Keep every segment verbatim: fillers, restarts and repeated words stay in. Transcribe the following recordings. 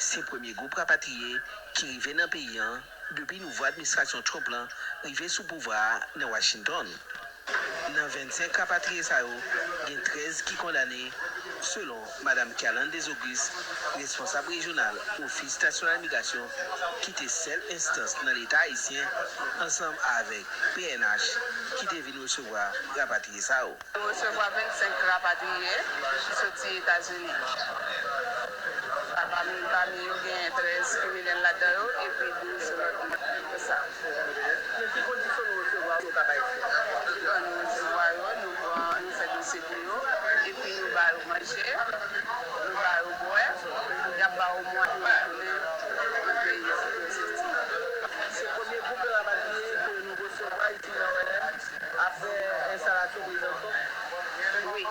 Se premye gwoup rapatriye ki rive nan peyi an depi nouvo administrasyon Trump lan rive sou pouvwa a nan Washington. Nan vennsenk rapatriye sa yo, gen trèz ki kondane, selon Madam Kerlande Desauguste, responsab rejyonal Ofis Nasyonal Migrasyon, ki te sèl enstans nan Leta ayisyen, ansanm avèk P N H, ki te vin resevwa rapatriye sa yo. Nou resevwa vennsenk rapatriye ki soti Etazini. Pami, pami yo, gen trèz kriminèl ladan yo, epi douz lòt moun. Se sa. Nan ki kondisyon nou resevwa yo, Kap Ayisyen? Bon, nou resevwa yo, nou pran, nou fè dosye pou yo, epi nou ba yo manje, nou ba yo bwè, y ap ba yo mwayen pou yo tounen nan peyi yo. Se premye gwoup de rapatriye ke nou resevwa isi nan O N M. Apre enstalasyon prezidan Trump. Wi.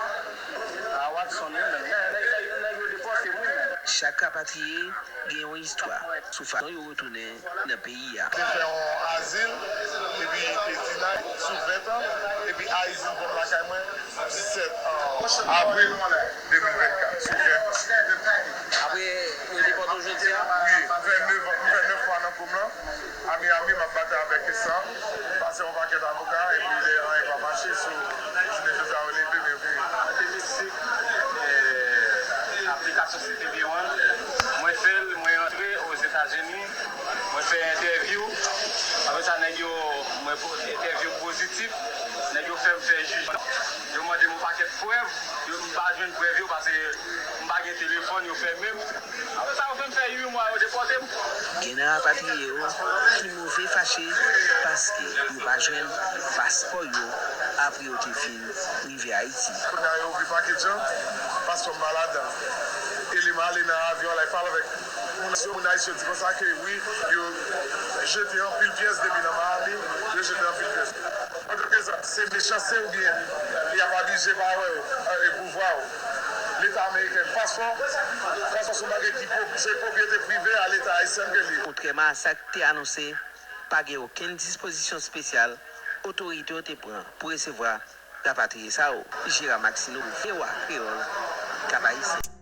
A Watson, wi, men nèg, nèg, nèg yo depòte m, wi, men. Chak rapatriye gen yon istwa sou fason yo retounen nan peyi a. Te fè yon azil, epi te dinay sou ven tan, epi ayisyen vin lakay mwen disèt avril de mil vennkat, sou ven tan. Apre, yo depòte w jodi a? Wi, m fè nèf an, m fè nèf mwa nan pwom lan. A Miami, m ap batay avèk kes sa. M pase yon pakèt avoka, epi lè anyen pa mache, so, jounen jodi a, yo leve m, epi. Mwen te Meksik, eh, aplikasyon C T B one. Mwen fè l, mwen rantre Ozetazini, mwen fè entèvyou. Apre sa, nèg yo, mwen po-, entèvyou pozitif, nèg yo fè m fè jij. Yo mande m yon pakèt prèv, yo, m pa jwenn prèv yo, paske m pa gen telefòn, yo fèmen m. Apre sa, yo fè m fè uit mwa, yo depòte m. Gen nan rapatriye yo ki move fache paske yo pa jwenn paspò yo apre yo te fin rive Ayiti. Kounye a, yo ouvri pakèt jan, paspò m pa ladan. E lè m ale nan avyon la, e pale avèk moun, moun ayisyen di konsa ke wi, yo jete anpil pyès depi nan Miami, yo jete anpil pyès. Antanke sa, se mechanste oubyen y ap abize pawè yo, e pouvwa yo? Leta ameriken, paspò, paspò se yon bagay ki pwop-, se pwopyete prive a Leta ayisyen ke li ye. Kontrèman a sa k te anonse, pa gen okenn dispozisyon espesyal otorite yo te pran pou resevwa rapatriye sa yo. Gérard Maxineau, V O A Kreyòl, Kap Ayisyen.